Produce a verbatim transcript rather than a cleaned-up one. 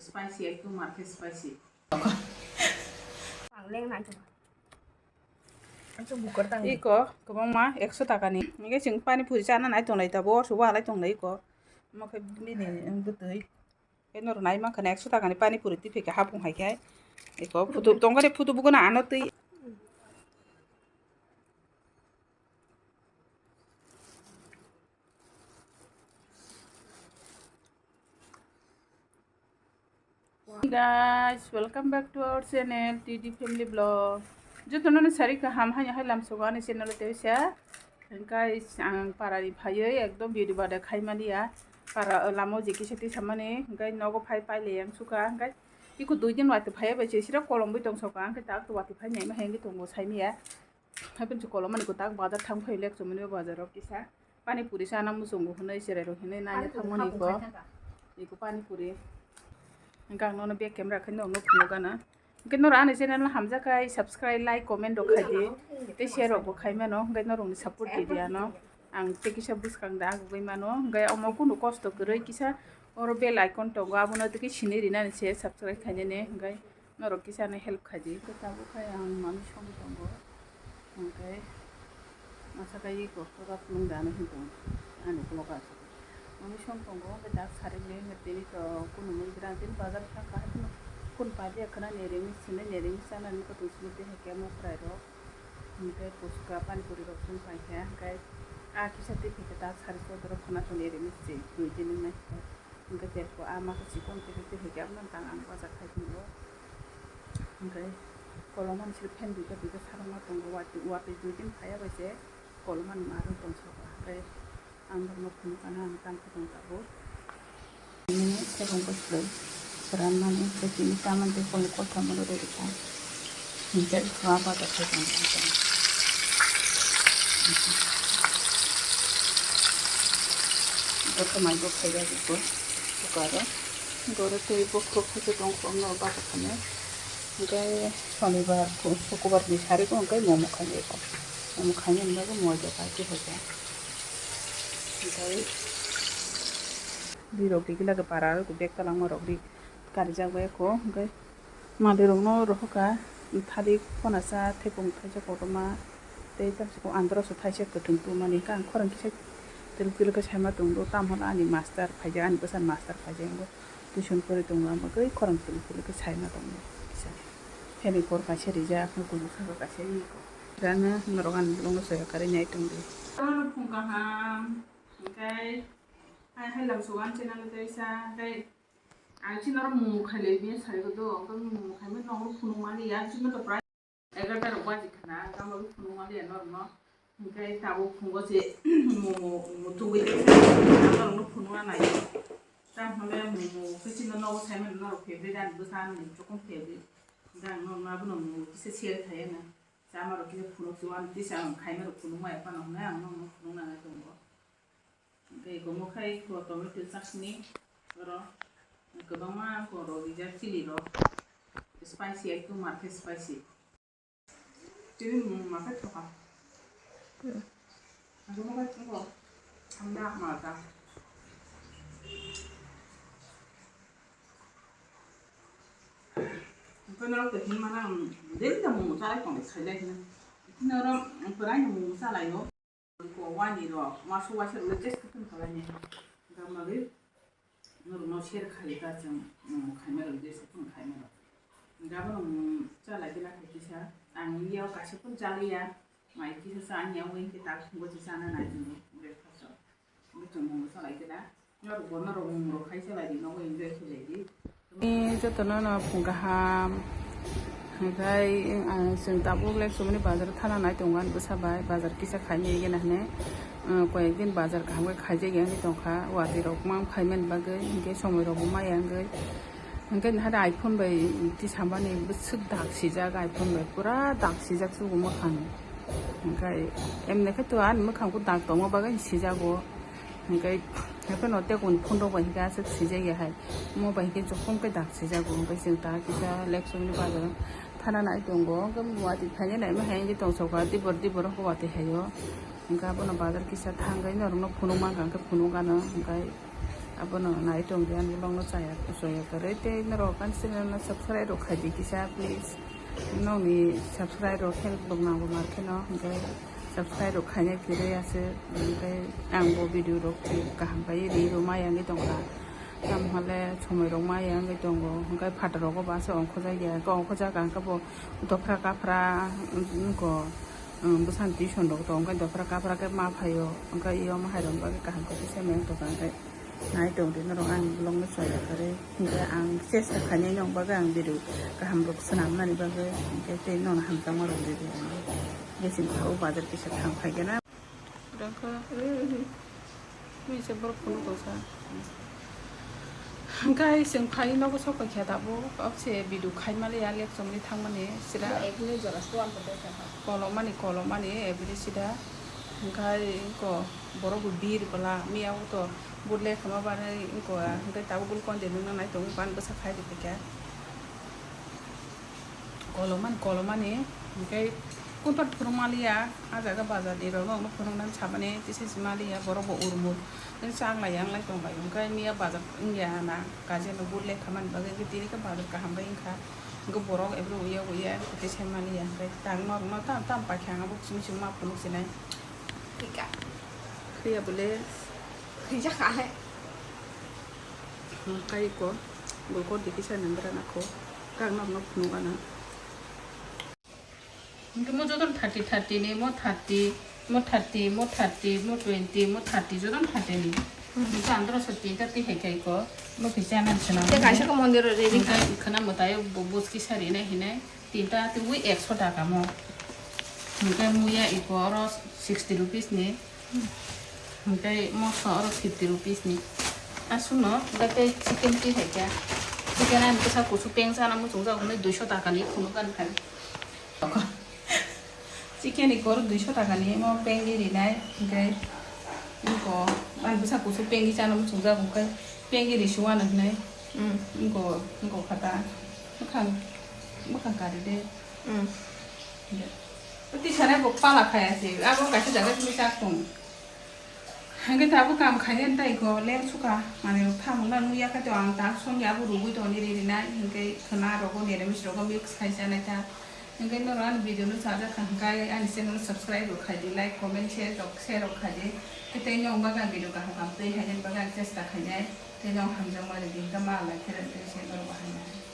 Spicy, ekdom market spicy. Ang leng nai tong. Ang tong bukar tang. Iko, kwbangma ekso takani. Hingke chwng pani puri chana nai tonglai tabuk, orso walai tonglai iko. Omo khe bini, um, bwtwi. Khe norok nai mankha na ekso takani pani puri twi phaikha hapung hai khe. Iko photo tongkha de photo bugo na ano twi. Guys, welcome back to our channel, T D Family Vlog. Jotono ni sari kaham hai hai lamsogo ani channel o teisa. Guys, ang parani phaiwi ekdom video bada khaimani ya. Para lama o jikisa tisamani, hingke nogo phai paile yang suka, hingke iko dui din wati phaiya bai se sira kolom bai tongsoka, hingke tak to wati phai naima hengke tongo saimiya. Haikhe kolomani kwtak bazar thang phai lek chumani bazar o kisa pani puri chana muchungo hwnwi cherai rok hinwi naina thangmani iko, iko pani puri. Hwnkhe ang nono bag camera khe norokno phunukgana. Hwnkhe norok ani channel no hamjakhe subscribe, like, comment rok khaidi tei share rok bo khaimano, hwnkhe norokni support di di ano. Ang tei kisa bwskang da agugwi mano, hwnkhe omo kunu kosto kwrwi kisa oro bell icon tongo, abono tei khe sinwi rinani se subscribe khainani, hwnkhe norok kisa ano help khaidi. Khe tabuk khai ang manwi songwi tongo, hwnkhe masa khai eko pura phunuk da ano hinwi tongo ani vlog o. Manwi song tongo, hwnkhe dak sari le hwnkhe tini to kunu mui bwrang tini bazar thang kha, haikhe kunu paidi khwnani ringwi sinwi ringwi chanani kotong simi twi hai khe mokrai rok. Hwnkhe puchka pani puri rok chwng paikha, hwnkhe a kisa twi phaikha ta sari sodorok khwna tongwi rimwi se dui din wngnai. Hwnkhe terko a masa chikon twi twi phaikha, aboni tang ang bacha khai tongo. Hwnkhe kolomani siri fan duita duita sarokma tongo, watwi watwi dui din phaiya bai se kolomani ma rwng tongsa kha. Hwnkhe ang norokno phunukgana ang tang khe tong tabuk. Nini sebung bwswk swranmani tei tini tamani tei kolni kothoma rwrwi rwkha. Hwnkhe ma bacha khai tong kha. Joto mai bo khairok iko kukaro. Goro tei bokhorok khaisa tong kha, omno bacha khanai. Hwnkhe sonibar, sukubarni sari bo hwnkhe momo khainai iko. Momo khainani bagwi moida pai tei hoja. Hwnkhe bwrwi rok digila khe para aro bag talangma rok ri karijak bai kho. Hwnkhe mandirokno rohorkha thalik phonasa, thaiphung thaisa kotorma tei tamsoko androso thaisa kwthwng tubumani. Hwnkhe ang khorang kisa twilok twilok khe saima tongo, tamo hwnle ani master phaijak, ani bwsa master phaijak, tuition kwrwi tongo, ang bagwi khorang twilok twilok khe saima tongo kisa. Phenui por kaisa rijak, nukhung bwskango kaisa ri. Rano norok ani vlogno soya karwi nai tongdi. Ano phung kaham, hwnkhe hai hai lamsogo ani channel o teisa, hwnkhe ang chini oro momo khailai bini sari ko do, hwnkhe momo khaimani norokno phunuk mani ya, chini to prai egarota rok baji khna, hwnkhe ang phunuk mani ya norokno, hwnkhe tabuk phungo se momo muchungwi norokno phunukna nai. Tamo hwnle momo khe chini nogo saimano norok favorite ani bwsa ani chokon favorite. Hwnkhe ang norokno abono momo kisa share khaina. Chamarok kisa phunuk chuan tisa ang khaima rok phunuk maya phano hwnwi ang nokno phunuk nanai tongo. Hwnkhe eko mokhai ko tomato chutney oro kwbangma ko rok rijak chili rok spicy ekdom market spicy. Chili mung market thoka. Ang mokhai tongo hamya malta. Hwnkhe norok to hinmano ang daily da momo chalai tongo khailai hino. Hino oro ang kwraino momo chalaio. Ko wani rok maso waisa rok le test khe kalainai. Hwnkhe bagwi norokno share khaio ta chwng momo khaima rok je se phano khaima rok. Hwnkhe abono momo chalai gana khe kisa ang yao kaisa phano chaliya. Mai kisa cha ang yao hwnkhe tak thwngwi se chana nai tongo breakfast o. Hwnkhe chwng momo chalai gana. Norok bo norok mung rok khai salai di, nogo enjoy khe lai di. Ni jotono no phung kaham. Hwnkhe, ah, chwng tabuk le chumani bazar thana nai tongo ani bwsa bai, bazar kisa khai mili gana hwnwi, ah, koyek din bazar kaham khe khaijak ya wngwi tongkha, watwi rok mang phaimani bagwi, hwnkhe somoi rok bo maya wngwi. Hwnkhe nahade iPhone bai tisambani bwswk dak sijak, iPhone bai pura dak sijak sugo mwkhang. Hwnkhe emni khe to ani mwkhang bo dak tongma bagwi sijago. Hwnkhe, hwnkhe no tei kung phone rok bai hwnkhe aswk sijak ya hai. Omo bai hwnkhe jokhom khe dak sijago. Hwnkhe chwng ta kisa Laksmi ni bazar o thana nai tongo. Hwnkhe watwi phaina naima hai hwnkhe tongsa kha dibor dibor watwi hai o. Hwnkhe abono bazar kisa thangwi norokno phunuk mankha hwnkhe phunuk gana hwnkhe. Abono nai tong di, ani vlog no chaya, chaya kwrwi. Tei norok ani channel no subscribe rok khai di kisa, please. Nokni subscribe rok help rok nango mar kheno, hwnkhe subscribe rok khainai kwrwi aswk. Hwnkhe ang bo video rok kaham pai ri rw ma yangwi tongkha. Tamo hale somoi rok ma yangwi tongo, hwnkhe phatar rogo bo aswk ongkhojak ya, hwnkhe ongkhojak ang khe bo dophra kaphra, wngko, bwsani tuition rok tong, hwnkhe dophra kaphra khe ma phaio, hwnkhe iyo ma hai rok bagwi kaham khe kisa meng tongkha, hwnkhe. Nai tong di norok ani vlog no chaya kwrwi. Hwnkhe ang chesta khainai nong bagwi ang video kaham rok swnamnani bagwi. Hwnkhe tei nono hamjakma rok ridi ang. Hwnkhe chwng tabuk bazar kisa thang phaikhe na. Hwnkhe, ui, ui, ui. Mui se borok phunuk tongsa. Hwnkhe chwng phai nogo sok paikha tabuk. Obse video khai maliya lek chongni thangmani sida. Kolomani, kolomani, every sida. Hwnkhe ko borok bo bir bwla miya o to. But lekha ma banai wngkha, hwnkhe tabuk Glucon-D nwngna nai tongo, ban bwsa khai rwphaikha. Kolomani, kolomani, hwnkhe kuntor phunuk maliya, a jaga bazar ni rok no phunuknani samani tisa si maliya, borok bo urmul, hwnkhe chang lai yang lai tong lai, hwnkhe miya bazar wngya na, kaisa no but lekha mani bagwi, hwnkhe tini khe bazar kaham bai wngkha, hwnkhe borok ebru uya uya, hwnkhe sai maliya, hwnkhe tang norok no tam tam paikha, ang bo chini chini ma phunuk sinai. Khika. Khriya bole. Khrijak kha hai. Kai ko. Glucon-D kisa nang gra na ko. Kang nok nok phunuk ana. Hwnkhe mo jotono thirty, thirty ni, mo thirty, mo thirty, mo thirty, mo twenty, mo thirty, jotono thirty ni. Hwnkhe andro so tinta twi hai kai ko. Mo kisa nang swnam. Te kaisa ko mondir ro ready kha. Hwnkhe khwna mwtai bo buski sari nai hinai. Tinta twi ekso taka mo. Hwnkhe muya iko oro sixty rupees ni. Hwnkhe moso oro fifty rupees ni. Aswkno hwnkhe tei chicken twi hai khe. Chicken ani bwsa kusu peng sana muchungjak hwnwi duiso taka ni phunuk ani khai. Chicken iko oro duiso taka ni mo pengwi rinai hwnkhe iko ani bwsa kusu pengwi sana muchungjak hwnkhe pengwi risi uanw hwnwi. Iko iko khata. Bwkhang, bwkhang kari de. Tisa rok bo pala phai ya se. Abo kaisa jaga simi chak tong. Hwnkhe tabuk kam khainani tai ko leng sukha. Manwi rok thamung na nukya khe to ang tak songya abo rugwi tongni ri rinai. Hwnkhe khwna rogo neramis rogo mix khai chanai ta. Hwnkhe norok ani video no chajak kha hwnkhe ani channel no subscribe rok khai di, like, comment, share rok, share rok khai di. Khe tei nong bagwi ang video kaham kaham twi hainani bagwi ang chesta khainai. Tei nong hamjakma ridi hwnkhe ma lai khe rwngtwi se norok bo hainai.